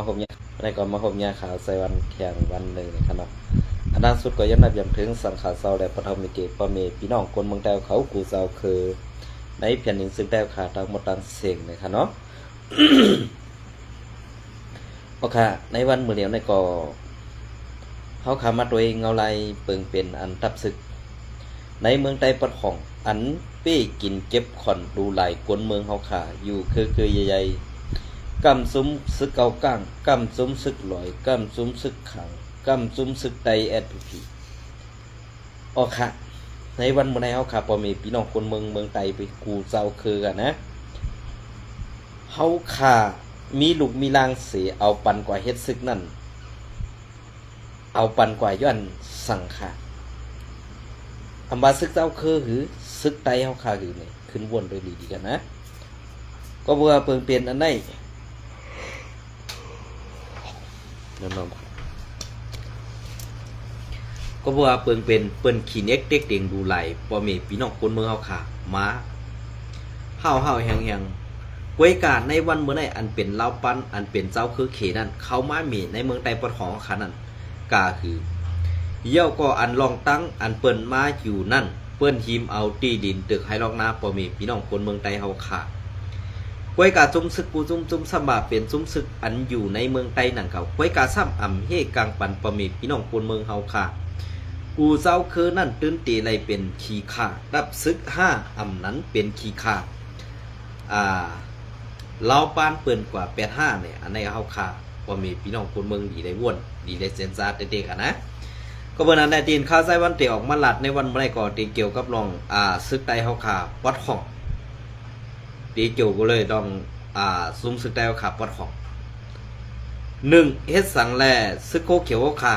ພົບຍາ ແລ້ວກໍມາພົບຍາຂ່າວໄຊວັນແຂ່ງວັນໜຶ່ງນະຄັບເນາະ. ອັນດັງສຸດກໍຢາກນັບຢາມເຖິງສັງຂາເຊົາ ແລະ ປະຖົມນິເກ ພໍ່ແມ່ພີ່ນ້ອງຄົນເມືອງໃຕ້ເຮົາ ຄູ່ເຈົ້າຄື ໃນແຜ່ນດິນເຊິ່ງໃຕ້ເຮົາຂ້າ ທັງໝົດທັງເສັງນະຄັບເນາະ. ໂອເຄ ໃນວັນມື້ດຽວນີ້ກໍ ເຮົາຂ້າມາໂດຍເງົາລາຍເປີງເປັນອັນທັບເສິກ ໃນເມືອງໃຕ້ປອດຂອງ ອັນເປ້ກິນເກັບຂອນຫຼູຫຼາຍຄົນເມືອງເຮົາຂ້າ ຢູ່ເຄືອໆໃຫຍ່ໆ ກ້ຳຊຸມເສິກເກົ້າກ້າງ ກ້ຳຊຸມເສິກລອຍ ກ້ຳຊຸມເສິກຂາງ ກ້ຳຊຸມເສິກໄຕ ແອັດພີພີ ໂອເຄ ໃນວັນມື້ນີ້ເຮົາຂ້າ ພໍ່ແມ່ພີ່ນ້ອງຄົນເມືອງ ເມືອງໃຕ້ເປັນຄູ່ເຈົ້າຄືກັນນະ ເຮົາຂ້າມີລູກມີຫຼານເສ ເອົາປັນກວ່າເຮັດເສິກນັ້ນ ເອົາປັນກວ່າຍ້ອນສັງຂາ ອຳວ່າເສິກເຈົ້າຄື ຫຼື ເສິກໄຕເຮົາຂ້າຄືນີ້ ຂຶ້ນວົນໂດຍດີໆກັນນະ ກໍເພື່ອເປີງເປັນອັນໃດ ນ້ອມໆ ກໍເພື່ອເປີງເປັນເພິ່ນຂີ້ເໜັກເຕັກເຕັງດູຫຼາຍ ພໍ່ແມ່ພີ່ນ້ອງຄົນເມືອງເຮົາຂ້າ ມາຫ້າວໆແຮງໆ ກວຍກາໃນວັນມື້ນີ້ ອັນເປັນລາວປັນ ອັນເປັນເຈົ້າຄືເຂນັ້ນ ເຂົ້າມາມີໃນເມືອງໃຕ້ປອດຂອງເຮົາຂ້ານັ້ນ ກະຄື ແລ້ວກໍອັນລອງຕັ້ງອັນເພິ່ນມາຢູ່ນັ້ນ ເພິ່ນຫິມເອົາທີ່ດິນຕຶກໄຮ່ລອກນາ ພໍ່ແມ່ພີ່ນ້ອງຄົນເມືອງໃຕ້ເຮົາຂ້າ ກວຍກາຊຸມເສິກກູຊຸມ ຊຸມສຳບາເປັນຊຸມເສິກອັນຢູ່ໃນເມືອງໃຕ້ນັ້ນເຂົາ ກວຍກາຊ້ຳອຳເຮກາງປັນ ພໍ່ແມ່ພີ່ນ້ອງຄົນເມືອງເຮົາຂ້າ ກູເຈົ້າຄືນັ້ນຕື່ນຕີໄລ່ເປັນຂີ້ຂ້າ ດັບເສິກຫ້າອຳນັ້ນເປັນຂີ້ຂ້າ ອ່າ ລາວປານເປີນກວ່າແປດຫ້ານີ້ ອັນໃດເຮົາຂ້າ ພໍ່ແມ່ພີ່ນ້ອງຄົນເມືອງດີໄດ້ວນ ດີໄດ້ເຊັນຊາເຕໆກັນນະ ກໍເບິ່ງອັນໃດ ຕີນຂ່າວໄຊວັນເຕອອກມາລາດໃນວັນມື້ໃດກໍຕີກ່ຽວກັບລອງ ອ່າ ເສິກໃຕ້ເຮົາຂ້າປອດຂອງ ຕີກ່ຽວກໍເລີຍລອງ ອ່າ ຊຸມເສິກໃຕ້ເຮົາຂ້າປອດຂອງ ໜຶ່ງ ເຮັດສັງແລເສິກໂຄຂຽວເຮົາຂ້າ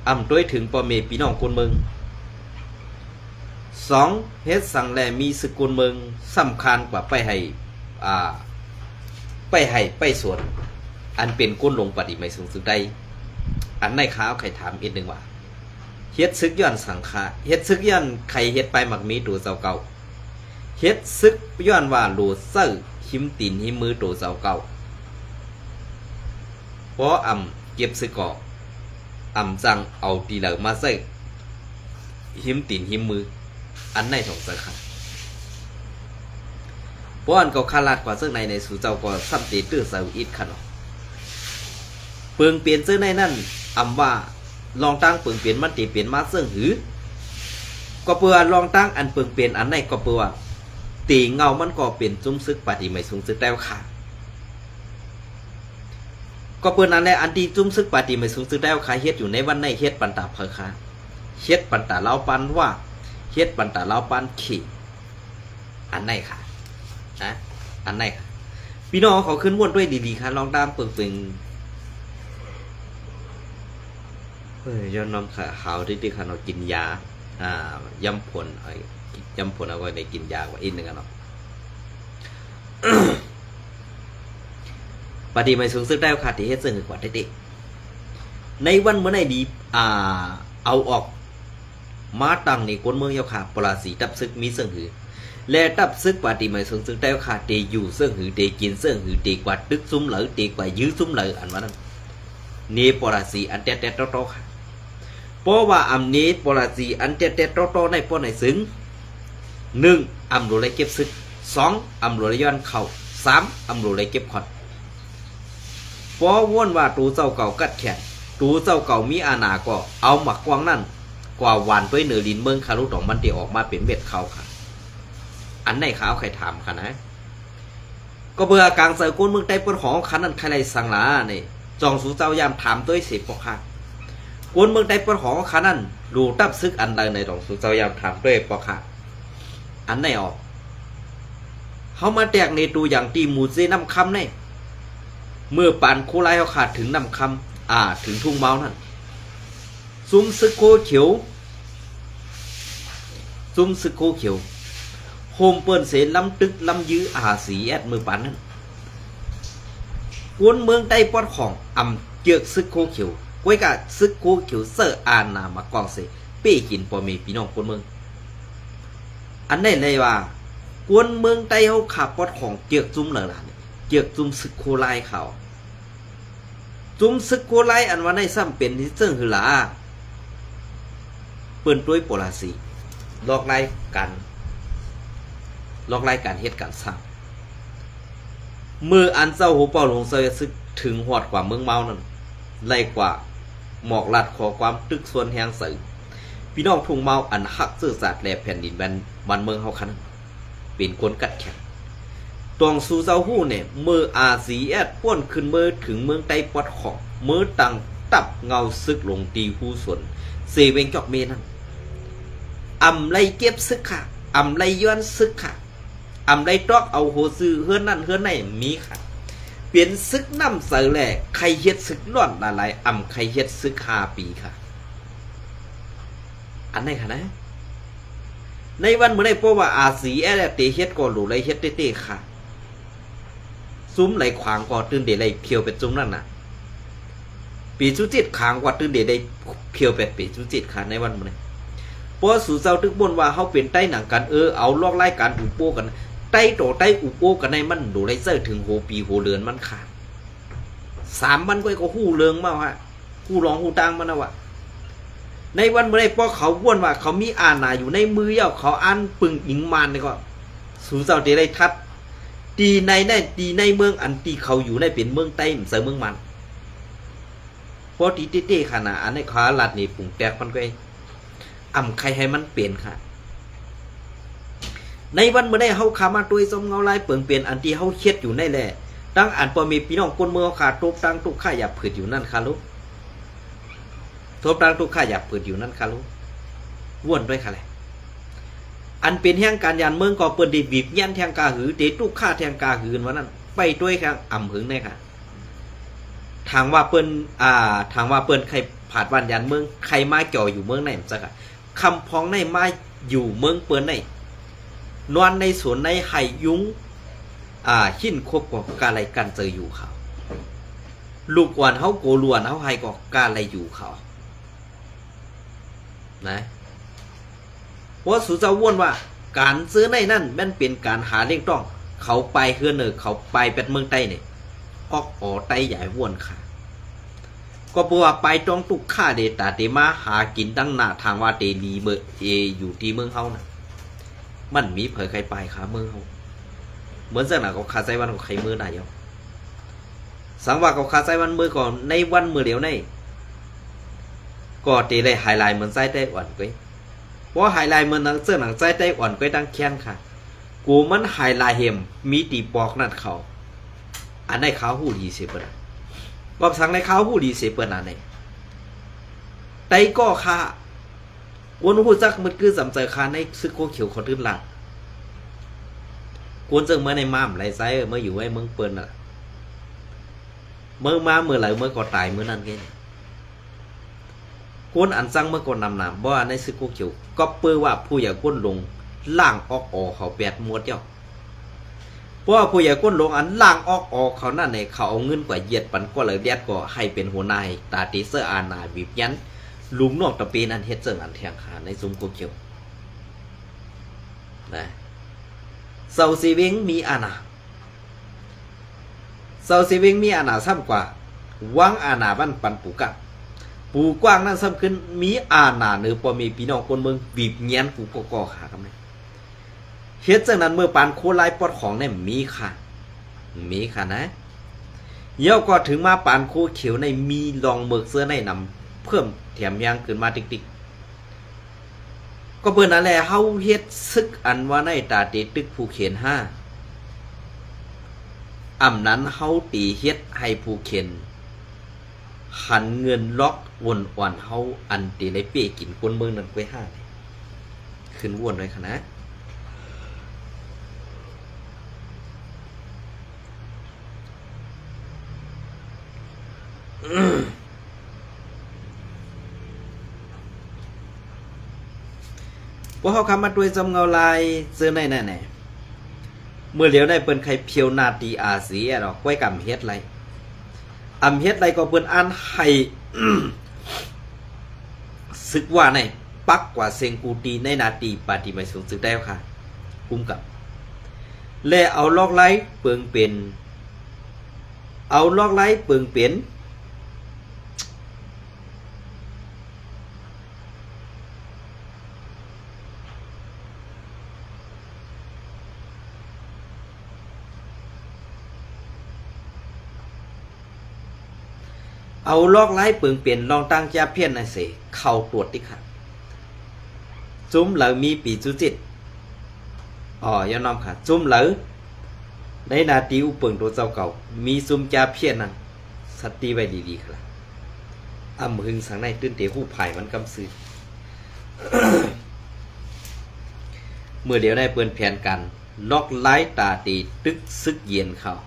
ອຳໂດຍເຖິງພໍ່ແມ່ພີ່ນ້ອງຄົນເມືອງ. ສອງ ເຮັດສັງແລມີເສິກຄົນເມືອງສຳຄັນກວ່າໄປໄຮ່ ອ່າ ໄປໄຮ່ໄປສວນ ອັນເປັນຄົນຫຼົງປະຕິໄໝສູງສຸດໄດ້? ອັນໃນຂ່າວໃຄ່ຖາມອີກໜຶ່ງວ່າ ເຮັດເສິກຍ້ອນສັງຂະ ເຮັດເສິກຍ້ອນໃຄ່ເຮັດປາຍໝາກມີໂຕເຈົ້າເກົ່າ ເຮັດເສິກຍ້ອນວ່າໂຫຼດໃຊ້ຫິມຕີນຫິມມືໂຕເຈົ້າເກົ່າ ພໍອຳເກັບເສິກກໍ ອຳຈັ່ງເອົາຕີເຫຼົ່າມາໃຊ້ຫິມຕີນຫິມມື ອັນໃນສອງເຈົ້າຂ້າ ເພາະອັນກໍຄາລາດກວ່າເຊິ່ງໃນໃນ ສູ່ເຈົ້າກໍຊ້ຳເຕຕື້ເຈົ້າອີກຄັນເນາະ ເປີງເປັນເຊິ່ງໃນນັ້ນ ອຳວ່າລອງຕັ້ງເປີງເປັນມັນເຕເປັນມາເຊິ່ງຫື ກໍເພື່ອລອງຕັ້ງອັນເປີງເປັນອັນໃນ ກໍເພື່ອວ່າເຕເງົາມັນກໍເປັນຈຸມເສິກປາຕີໄໝສູງສຸດແລ້ວຄ່າ ກໍເພາະນັ້ນແຫຼະ ອັນທີ່ຈຸມເສິກປາຕີໄໝສູງສຸດແລ້ວຄ່າ ເຮັດຢູ່ໃນວັນໃນ ເຮັດປັນຕາໃຜຄ່າ? ເຮັດປັນຕາລາວປານວ່າ ເຮັດປັນຕາລາວປານເຂດ ອັນໃນຄ່າ ນະ ອັນໃນຄ່າ ພີ່ນ້ອງເຂົາຂຶ້ນມ່ວນດ້ວຍດີໆຄ່າ ລອງດາມເປີງເປັງ ເອີ ຍ້ອນນ້ອງຂາຫາວຕິກໆຄ່າເນາະ ກິນຢາ ອ່າ ຢາມຝົນ ເອີ ຢາມຝົນເຮົາກໍໄດ້ກິນຢາກວ່າອີກໜຶ່ງອະເນາະ. ປາຕີໄໝສູງສຸດແລ້ວຄ່າ ທີ່ເຮັດເຊິ່ງຄືກວ່າເຕະໆ ໃນວັນມື້ໃນດີ ອ່າ ເອົາອອກມາຕັ້ງໃນກົນເມືອງເຈົ້າຄ່າ ປະລາສີ ຕັບເສິກມີເຊິ່ງຄື ແລະ ຕັບເສິກປາຕີໄໝສູງສຸດແລ້ວຄ່າ ເຕຢູ່ເຊິ່ງຄື ເຕກິນເຊິ່ງຄື ເຕກວາດຕຶກຊຸມເລີ ເຕກວາດຢືຊຸມເລີ ອັນວ່ານັ້ນ ເນປະລາສີ ອັນແຕດໆຕໍ່ໆຄ່າ ເພາະວ່າອຳເນປະລາສີ ອັນແຕດໆຕໍ່ໆໃນປ້ອນໃນເຊິ່ງ ໜຶ່ງ ອຳໂລໄລເກັບເສິກ ສອງ ອຳໂລໄລຍ້ອນເຂົ້າ ສາມ ອຳໂລໄລເກັບຂອດ ເພາະວ່າໂຕເຈົ້າເກົ່າກັດແຂນ ໂຕເຈົ້າເກົ່າມີອານາ ກໍເອົາໝາກກວາງນັ້ນ ກວ່າຫວ່ານໂຕຍເໜືອດິນເມືອງຄາລຸດອງ ມັນເຕອອກມາເປັນເມັດເຂົ້າຄ່າ ອັນໃນຂ້າເອົາໄຂ່ຖາມຄ່ານະ ກໍເພື່ອກາງໃຈກົນເມືອງໃຕ້ປອດຂອງເຮົາຂ້ານັ້ນ ໃຄ່ໄດ້ສັງຫຼານີ້ ຈອງສູ່ເຈົ້າຢາມຖາມໂຕຍເສປອກຄ່າ ກົນເມືອງໃຕ້ປອດຂອງເຮົາຂ້ານັ້ນ ໂລຕັບເສິກອັນໃດໃນ ຈອງສູ່ເຈົ້າຢາມຖາມໂຕຍປອກຄ່າ ອັນໃນອອກ ເຮົາມາແຕກໃນໂຕຢ່າງທີ່ໝູ່ເຊນ້ຳຄຳໃນ ເມື່ອປານໂຄລາຍເຮົາຂ້າເຖິງນ້ຳຄຳ ອ່າ ເຖິງທຸງມາວນັ້ນ ຊຸມເສິກໂຄຂຽວ ຊຸມເສິກໂຄຂຽວ ໂຮມເປີ້ນເສລຳຕຶກລຳຢື ອາ ຊີ ເອັສ ມື້ປານນັ້ນ ຄົນເມືອງໃຕ້ປອດຂອງ ອຳເຈືອກເສິກໂຄຂຽວ ກວຍກາເສິກໂຄຂຽວເສີອານາມາກອງເສ ເປ້ກິນພໍ່ແມ່ພີ່ນ້ອງຄົນເມືອງ ອັນໃດເລີຍວ່າ ຄົນເມືອງໃຕ້ເຮົາຂ້າປອດຂອງເຈືອກຊຸມເລີລະ ເຈືອກຊຸມເສິກໂຄລາຍເຂົາ ຊຸມຊຶກໂຄລາຍອັນວ່າໃນຊ້ຳເປັນເຊິ່ງຫືລາ ເປີ້ນໂຕຍປໍລາສີ ລອກລາຍການ ລອກລາຍການເຮັດການສ້າງ. ເມື່ອອັນເຈົ້າໂຮເປົ່າຫຼວງເຈົ້າເຮັດຊຶກເຖິງຮອດກວ່າເມືອງມາວນັ້ນ ໄລ່ກວ່າໝອກລັດຂໍຄວາມຕຶກຊວນແຮງໃສ່ ພີ່ນ້ອງທຸ່ງມາວອັນຮັກເຊື້ອຊາດ ແລະ ແຜ່ນດິນແດນບ້ານເມືອງເຮົາຂະນັ້ນ ເປັນຄົນກັດແຂງ. ຕ້ອງສູ່ເຈົ້າຮູ້ແນ່ ເມື່ອອາຊີແອດປ້ອນຂຶ້ນເມືອເຖິງເມືອງໃຕ້ປອດຂອງ ເມືອຕັ້ງທັບເງົາຊຶກລົງທີ່ຮູສວນເຊເວັງຈອກເມນັ້ນ ອຳໄລເກັບຊຶກຂະ ອຳໄລຍ້ອນຊຶກຂະ ອຳໄລຕອກເອົາໂຮຊື່ເຮືອນນັ້ນເຮືອນໃນມີຂະ ເປັນຊຶກນ້ຳໃສແລ ໃຄເຮັດຊຶກລ້ອນຫຼາຍໆ ອຳໃຄເຮັດຊຶກຫ້າປີຂະ ອັນໃດຂະນະ. ໃນວັນມື້ໃດ ເພາະວ່າອາຊີແອດເຕເຮັດກໍຫຼູໄລເຮັດເຕໆຂະ ຊຸມໄຫຼຂວາງກໍຕື່ນເດໄລພຽວເປັດຊຸມນັ້ນນະ ປີຊຸຈິດຂາງກວ່າຕື່ນເດໄດ້ພຽວແປດປີຊຸຈິດຂະ ໃນວັນມື້ນີ້. ເພາະສູ່ເຈົ້າຕຶກບ່ນວ່າເຮົາເປັນໄຕ້ໜັງກັນ ເອີ ເອົາລອກລາຍການອຸໂປກັນ ໄຕ້ຕໍ່ໄຕ້ອຸໂປກັນໃນມັນໂດໄດ້ເຈີເຖິງໂຮປີໂຮເດືອນມັນຂະ ສາມວັນກ້ອຍກໍຮູ້ເລື່ອງມາວ່າ ຮູ້ລອງຮູ້ຕ່າງມັນນະວ່າ ໃນວັນມື້ໃດພວກເຂົາບ່ນວ່າເຂົາມີອານາຢູ່ໃນມືແລ້ວ ເຂົາອັນປຶງອີງມານນີ້ກໍ ສູ່ເຈົ້າເຕໄດ້ທັດ ຕີໃນນັ້ນ ຕີໃນເມືອງອັນທີ່ເຂົາຢູ່ໃນເປັນເມືອງໃຕ້ ບໍ່ໃຊ່ເມືອງມານ ພໍດີເຕໆຂະນະ ອັນໃນຄາລັດນີ້ປຸງແຕກມັນກໍອຳໄຄໃຫ້ມັນເປັນຂະ. ໃນວັນມື້ໃດເຮົາຄາມາຕົວຈອມເງົາລາຍເປິງເປັນອັນທີ່ເຮົາເຮັດຢູ່ໃນແລ ຕັ້ງອັນພໍ່ແມ່ພີ່ນ້ອງຄົນເມືອງເຮົາຄາຕົບຕັ້ງທຸກຂະຢ່າຜືດຢູ່ນັ້ນຄະລູ ຕົບຕັ້ງທຸກຂະຢ່າຜືດຢູ່ນັ້ນຄະລູ ວນດ້ວຍຄະແລ. ອັນເປັນແຮງການຢານເມືອງກໍເພິ່ນໄດ້ບີບແຍ່ນແທງກາຫື ເຕຕຸກຂະແທງກາຫືວ່ານັ້ນ ໄປຕົວແຮງອຳຫຶງແນ່ຂະ. ຖາມວ່າເພິ່ນ ອ່າ ຖາມວ່າເພິ່ນໃຄຜາດວັນຢານເມືອງ ໃຄມາເກາະຢູ່ເມືອງໃນມັນຊະກະ ຄຳພອງໃນມາຢູ່ເມືອງເພິ່ນໃນ ນອນໃນສວນໃນໄຮ່ຍຸງ ອ່າ ຫີນຄົບກໍກະໄລກັນເຈີຢູ່ເຂົາ ລູກອ່ອນເຮົາໂກລູກອ່ອນເຮົາໄຮ່ກໍກະໄລຢູ່ເຂົານະ. ເພາະສູ່ເຈົ້າວົນວ່າ ການເຈີໃນນັ້ນແມ່ນເປັນການຫາລ້ຽງຕ້ອງ ເຂົາໄປເຮືອນເໜີ ເຂົາໄປແປດເມືອງໃຕ້ນີ້ ອອກອໍໄຕ້ຢາຍວົນຂະ. ກໍເພາະວ່າໄປຕ້ອງຕຸກຂະເດ ຕາເຕມາຫາກິນຕັ້ງໜ້າ ທາງວ່າເຕລີເມີເອຢູ່ທີ່ເມືອງເຮົານະ ມັນມີໃຜໃຄໄປຂະເມືອງເຮົາ. ເໝືອນຈັ່ງນະ ກໍຂະໃຊ້ວັນກໍໄຄເມືອນະເຈົ້າ. ສັງວ່າກໍຂະໃຊ້ວັນເມືອກໍໃນວັນມື້ດຽວໃນ ກໍເຕໄດ້ຫາຍລາຍເໝືອນໃຊ້ໄຕ້ອ່ອນກວຍ. ບໍ່ຫາຍລາຍເໝືອນໜັງເຈີໜັງໃຊ້ໄຕ້ອ່ອນກວຍຕັ້ງແຄນຂະ ກູມັນຫາຍລາຍເຫັມ ມີຕີປອກນັ້ນເຂົາ. ອັນໃດຂ້າຮູ້ດີເສເປີນ ກໍສັງໃດຂ້າຮູ້ດີເສເປີນອັນໃດ ໄຕ້ກໍຂ້າ ຄົນຮູ້ຈັກໝົດຄືສຳໃຈຄາໃນຊຶກໂຄຂຽວເຂົາຕື່ນລາດ ຄົນເຊິ່ງເມືອໃນມາມໄລໄຊເອີ ເມືອຢູ່ໄວ້ເມືອງເປິນນະ ເມືອມາເມືອໃດເມືອກໍຕາຍເມືອນັ້ນເດ້. ຄົນອັນຈັ່ງເມືອກໍນຳນາມ ບໍ່ວ່າໃນຊຶກໂຄຂຽວ ກໍເປີວ່າຜູ້ໃຫຍ່ກົ້ນຫຼົງລ້າງອອກອໍເຂົາແປດໝົດແລ້ວ. ເພາະວ່າຜູ້ໃຫຍ່ກົ້ນຫຼົງອັນລ້າງອອກອໍເຂົານັ້ນເນ ເຂົາເອົາເງິນກວ່າຢຽດປັນກໍລະແດດກໍໃຫ້ເປັນຫົວໜ້າໃຫ້ຕາເຕເຊີອານາບີບແຍ່ນ ລຸງນ້ອງຕະເປນັ້ນເຮັດເຊິ່ງອັນແທງຂາໃນຊຸມໂຄຂຽວນະ. ເຊົາເຊເວັງມີອານາ ເຊົາເຊເວັງມີອານາຊ້ຳກວ່າ ວາງອານາບ້ານປັນປູກາງ ປູກວາງນັ້ນຊ້ຳຂຶ້ນມີອານາເໜືອພໍ່ແມ່ພີ່ນ້ອງຄົນເມືອງ ບີບແຍ່ນກູກໍກໍຂາກຳໄລ. ເຮັດຈັ່ງນັ້ນເມື່ອປານໂຄລາຍປອດຂອງໃນມີຄ່າ ມີຄ່ານະ. ແລ້ວກໍເຖິງມາປານໂຄຂຽວໃນມີລອງເມີກເຊື້ອໃນນຳເພີ່ມແຖມຢ່າງຂຶ້ນມາຕິກໆ. ກໍເພິ່ນນັ້ນແຫຼະ ເຮົາເຮັດຊຶກອັນວ່າໃນຕາເຕຕຶກພູເຂນຫ້າ ອຳນັ້ນເຮົາເຕເຮັດໃຫ້ພູເຂນຫັນເງິນລັອກໂອນອອນເຮົາ ອັນເຕໄດ້ເປ້ກິນຄົນເມືອງນັ້ນກ້ວຍຫ້າ ຂຶ້ນວນໄວ້ຂະນະ. ພວກເຮົາຄຳມາດ້ວຍຈຳເງົາລາຍເຈີໃນນັ້ນແຫຼະ ເມື່ອຫຼຽວໃນເພິ່ນໄຄພຽວໜ້າຕີອາຊີອະດອກ ກ້ວຍກຳເຮັດໄລ ອຳເຮັດໄລກໍເພິ່ນອັນໃຫ້ ຊຶກວ່າໃນ ປັກກວ່າເສັງກູຕີໃນໜ້າທີ່ປະຕິບັດສົງຊຶກໄດ້ເຈົ້າຄ່າ ກຸມກັບ ແລະ ເອົາລອກໄລເປິງເປັນ ເອົາລອກໄລເປິງເປັນ ເອົາລອກລາຍເປິງເປັນລອງຕັ້ງຈາພຽນນັ້ນເສ ເຂົ້າຕວດຕິຂະ. ຈຸມເລີຍມີປີຈຸຈິດ ອໍ ຢ່ານ້ອມຂະ ຈຸມເລີຍໃນໜ້າຕີອຸເປິງໂຕເຈົ້າເກົ່າ ມີຈຸມຈາພຽນນັ້ນ ສະຕິໄວ້ດີໆຂະລະ. ອຳຫຶງສັງໃນຕື່ນເຕຮູ້ພາຍມັນກຳຊື່. ມື້ດຽວໃນເປີນແຜນການ ລັອກລາຍຕາເຕຕຶກຊຶກເຢັນເຂົ້າ.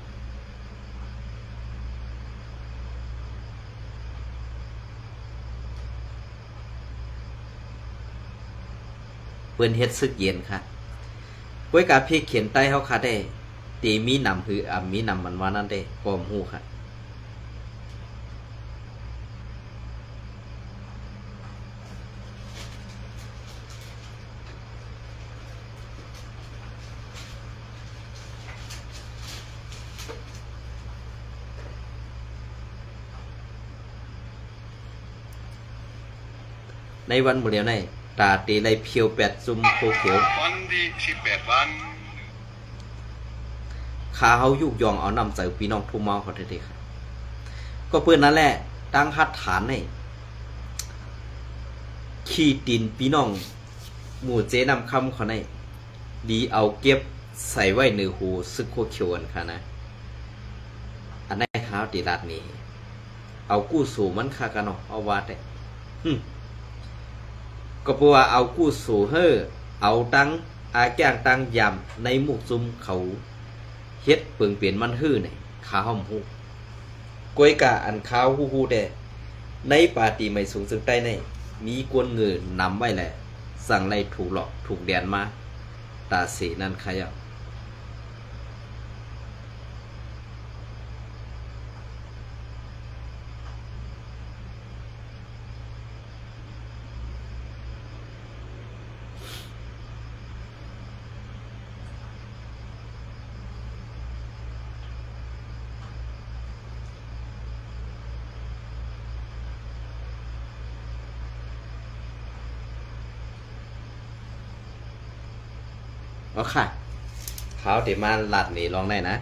ເພິ່ນເຮັດຊຶກເຢັນຂະ ກວຍກາເພກເຂນໃຕ້ເຮົາຂະແດ່ ເຕມີນຳ ຫຼື ອາ ມີນຳມັນວ່ານັ້ນເດ້ ກໍບໍ່ຮູ້ຂະ. ໃນວັນມື້ດຽວໃນ ຕາເຕໄລ່ພຽວແປດຈຸ່ມໂຄຂຽວ ວັນທີສິບແປດວັນ ຂ້າເຮົາຍຸກຍ້ອງເອົານ້ຳໃຈພີ່ນ້ອງທຸ່ມເມົາເຂົາແທ້ໆ ກໍເພິ່ນນັ້ນແຫຼະ ຕັ້ງຮັກຖານໃຫ້ ຂີ້ຕີນພີ່ນ້ອງ ໝູ່ເຈນ້ຳຄຳເຂົາໃນ ດີເອົາເກັບໃສ່ໄວ້ເໜືອຫູຊຶກໂຄຂຽວອັນຂ້ານະ ອັນໃນຂ້າວຕິລາດນີ້ ເອົາກູ້ໂສມັນຄັກກະເນາະ ເອົາວ່າແຕ່ ຫຶ ກໍເພາະວ່າເອົາກູ້ໂສເຮີ ເອົາຕັ້ງອາແກ້ງຕັ້ງຢາມໃນໝູ່ຈຸ່ມເຂົາ ເຮັດເປິງເປັນມັນຫືໃນ ຂ້າເຮົາບໍ່ຮູ້. ກວຍກາອັນຂ້າເຮົາຮູ້ແດ່ ໃນປາຕີໄໝສູງເຊີງໃຕ້ໃນ ມີກົນເງີນຳໄວ້ແລະ ສັ່ງໄລ່ຖືກຫຼອກຖືກແດນມາ ຕາເສນັ້ນຂະເຈົ້າ. ເອົາຄ່ະ ຂ້າວເຕມາລາດເນລອງໄດ້ນະ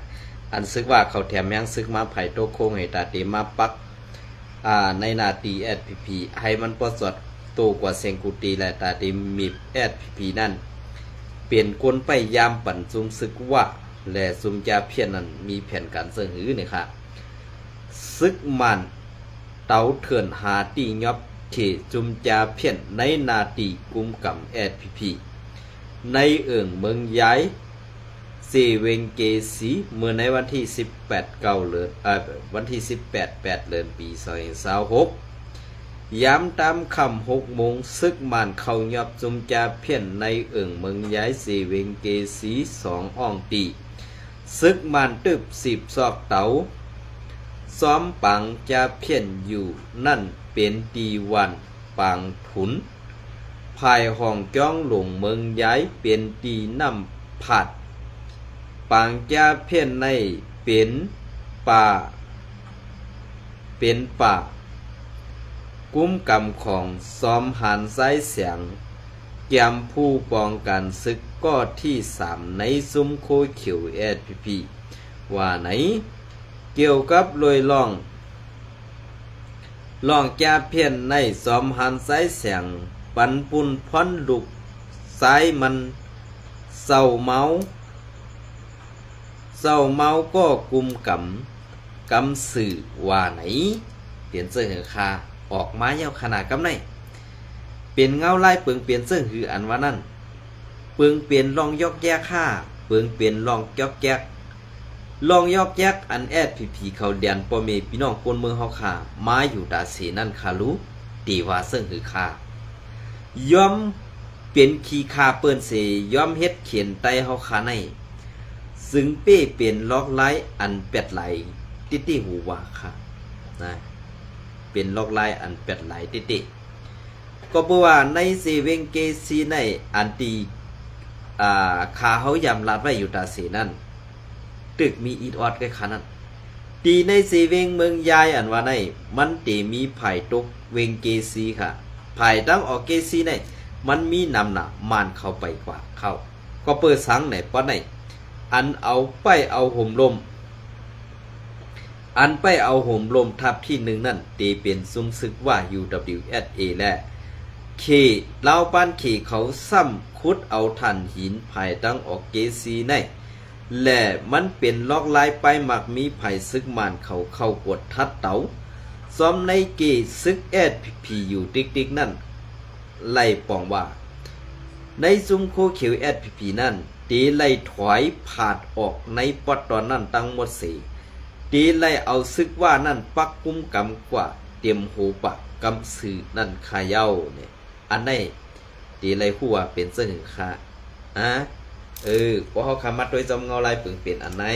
ອັນຊຶກວ່າເຂົາແຖມແຮງຊຶກມາ ໃຜຕົກໂຄງໃຫ້ຕາເຕມາປັກ ອາ ໃນໜ້າຕີແອັດພີພີ ໃຫ້ມັນປອດສອດໂຕກວ່າເສັງກູຕີ ແລະ ຕາເຕມີບແອັດພີພີນັ້ນ ເປັນກົນໄປຢາມປັນຈຸ່ມຊຶກວ່າ ແລະ ຈຸ່ມຈາພຽນນັ້ນ ມີແຜນການເຊິ່ງຫືນີ້ຄ່ະ. ຊຶກມານ ເຕົາເຖື່ອນຫາຕີຫຍອບເຂຈຸມຈາພຽນໃນໜ້າຕີກຸມກຳແອັດພີພີ ໃນເອີ່ງເມືອງຢາຍ ເຊເວັງເກຊີ ເມື່ອໃນວັນທີສິບແປດ ເກົ້າເດືອນ ເອີ ວັນທີສິບແປດ ແປດເດືອນ ປີສອງພັນຊາວຫົກ ຍາມຕາມຄ່ຳຫົກໂມງ ຊຶກມານເຂົ້າຫຍອບຈຸມຈາພຽນໃນເອີ່ງເມືອງຢາຍ ເຊເວັງເກຊີ ສອງອ່ອງຕີ ຊຶກມານຕຶບສີບຊອກເຕົາ ຊອມປາງຈາພຽນຢູ່ນັ້ນເປັນທີ່ຫວ່ານປາງທຸນ ພາຍຫ້ອງຈ້ອງຫຼວງເມືອງຢາຍເປັນທີ່ນ້ຳພາດ ປາງຈາພຽນໃນເປັນປ່າ ເປັນປ່າ ກຸມກຳຂອງຊອມຮານຊາຍແສງ ກຽມຜູ້ປ້ອງກັນຊຶກກໍທີສາມໃນຊຸມໂຄຂຽວແອັດພີພີ ວ່າໃນ ກ່ຽວກັບໂລຍລ້ອງ ລ້ອງຈາພຽນໃນຊອມຮານຊາຍແສງ ປັນປຸນພອນລູກຊາຍມັນເຊົາເມົາ ເຊົາເມົາກໍກຸມກຳ ກຳຊື່ວ່າໃນ ເປັນເຊິ່ງຫືຄາ ອອກມາຍາວຂະໜາດກຳໃນ ເປັນເງົາລາຍເປິງເປັນເຊິ່ງຫືອັນວ່ານັ້ນ ເປິງເປັນລ່ອງຢອກແຢກຄາ ເປິງເປັນລ່ອງຈອກແຈກ ລ່ອງຢອກແຈກອັນແອັດພີພີເຂົາແດນພໍ່ແມ່ພີ່ນ້ອງຄົນເມືອງເຮົາຄາ ມາຢູ່ຕາເສນັ້ນຄາລູ ຕີວ່າເຊິ່ງຫືຄາ ຍອມເປັນຂີ້ຂ້າເປິ້ນເສ ຍອມເຮັດເຂນໄຕເຮົາຄາໃນ ຊຶ່ງເປ້ເປັນລອກລາຍອັນແປດຫຼາຍຕິຕິຫູວ່າຄາ ນະ ເປັນລອກລາຍອັນແປດຫຼາຍຕິຕິ ກໍເພາະວ່າໃນເຊເວັງເກຊີໃນອັນທີ່ ອ່າ ຂ້າເຮົາຢາມລາດໄວ້ຢູ່ຕາເສນັ້ນ ຕຶກມີອິດອອດໄວ້ຂະນັ້ນ ທີ່ໃນເຊເວັງເມືອງຢາຍອັນວ່າໃນ ມັນເຕມີພາຍຕົກເວັງເກຊີຄະ ພາຍຕາງອອກເກຊີໃນ ມັນມີນຳໜ້າມ່ານເຂົ້າໄປກວ່າເຂົາ ກໍເປີດສັງໃນປອດໃນ ອັນເອົາປ້າຍເອົາໂຮມລົມ ອັນໄປເອົາໂຫມລົມທັບທີໜຶ່ງນັ້ນ ເຕເປັນຊຸມຊຶກຫວ້າ ຢູດັບເບິນຢູເອັສເອ ແລະ ເຂດລາວບ້ານເຂດເຂົາຊ້ຳຂຸດເອົາຖ່ານຫີນພາຍທາງອອກເກຊີໃນ ແລະ ມັນເປັນລອກລາຍປ້າຍໝາກມີໄພ ຊຶກມານເຂົາເຂົ້າກວດທັດເຕົາ. ສ່ວນໃນເຂດຊຶກ ເອສພີພີ ຢູ່ຕິກໆນັ້ນ ໄລ່ປອງວ່າ ໃນຊຸມໂຄຂຽວ ເອສພີພີ ນັ້ນ ເຕໄລ່ຖອຍພາດອອກໃນປອດຕອນນັ້ນທັງໝົດເສ ເຕໄລ່ເອົາຊຶກຫວ້ານັ້ນປັກກຸມກຳກວາດຕຽມໂຫປາກກຳຊື່ນັ້ນຄະເຍົາ. ອັນໃດ ເຕໄລ່ຮູ້ວ່າເປັນຈັ່ງໃດຄະ? ອາ ເອີ ພວກເຮົາຄະມາຕົວະຈອມເງົາລາຍເປິງເປັນອັນໃດ.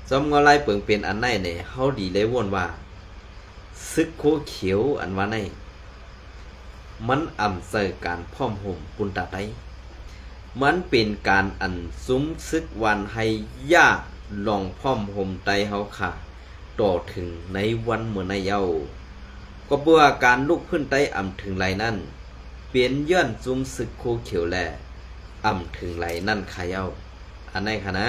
ຈອມເງົາລາຍເປິງເປັນອັນໃດແດ່ ເຮົາດີໄດ້ວົນວ່າ ຊຶກໂຄຂຽວອັນວ່າໃນ ມັນອຳໃສ່ການພ້ອມໂຮມປຸນຕາໄຕ. ມັນເປັນການອັນຊຸມຊຶກຫວ່ານໄຮຢາລອງພ້ອມໂຮມໄຕເຮົາຄະ ຕໍ່ເຖິງໃນວັນມື້ໃນເຍົາ. ກໍເພື່ອການລຸກຟື້ນໄຕອຳເຖິງໄຫຼນັ້ນ ເປັນຍ້ອນຊຸມຊຶກໂຄຂຽວແລ ອຳເຖິງໄຫຼນັ້ນຄະເຍົາ. ອັນໃດຄະນະ?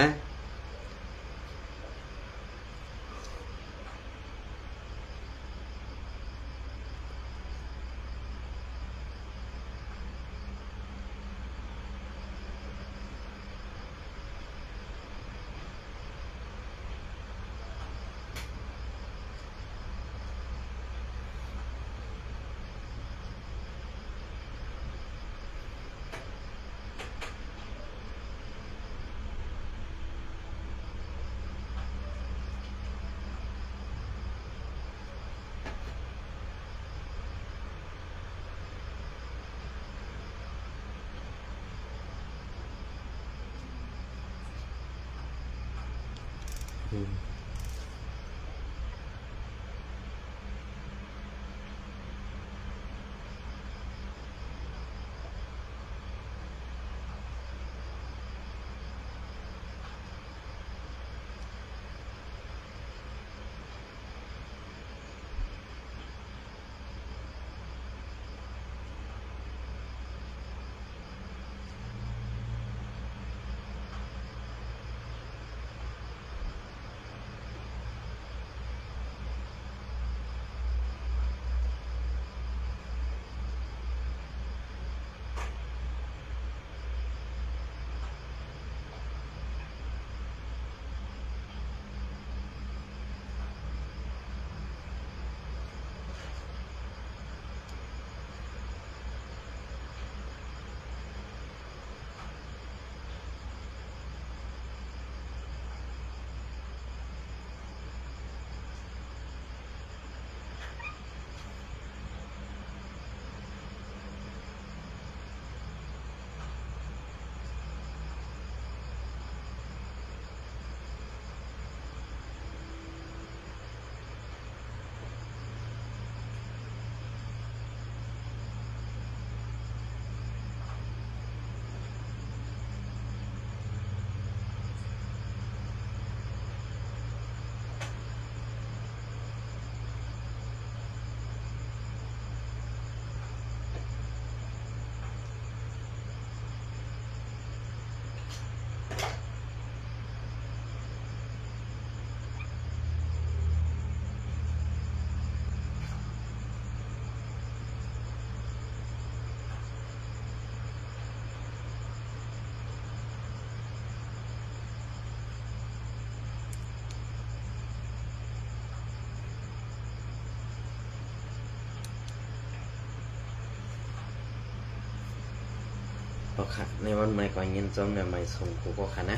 ເຈົ້າຄ່ະ ໃນວັນໃໝ່ກໍຍິນດີຕ້ອນຮັບໃໝ່ສູ່ຄູ່ເຈົ້າຄ່ະນະ.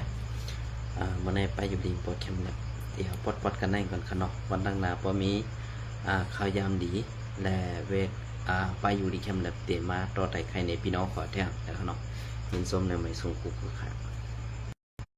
ອາ ມື້ນີ້ປ້າຢູລີບໍ່ແຄມແລັບ ດຽວປອດໆກັນໄດ້ກ່ອນຄ່ະເນາະ. ວັນຂ້າງໜ້າພໍມີ ອາ ຂ່າວຍາມດີ ແລະ ເວກ ອາ ປ້າຢູລີແຄມແລັບເຕມາຕໍ່ໄຕ່ໄຂ່ໃນພີ່ນ້ອງຂໍແທ້ນະຄ່ະເນາະ. ຍິນດີຕ້ອນຮັບໃໝ່ສູ່ຄູ່ເຈົ້າຄ່ະ.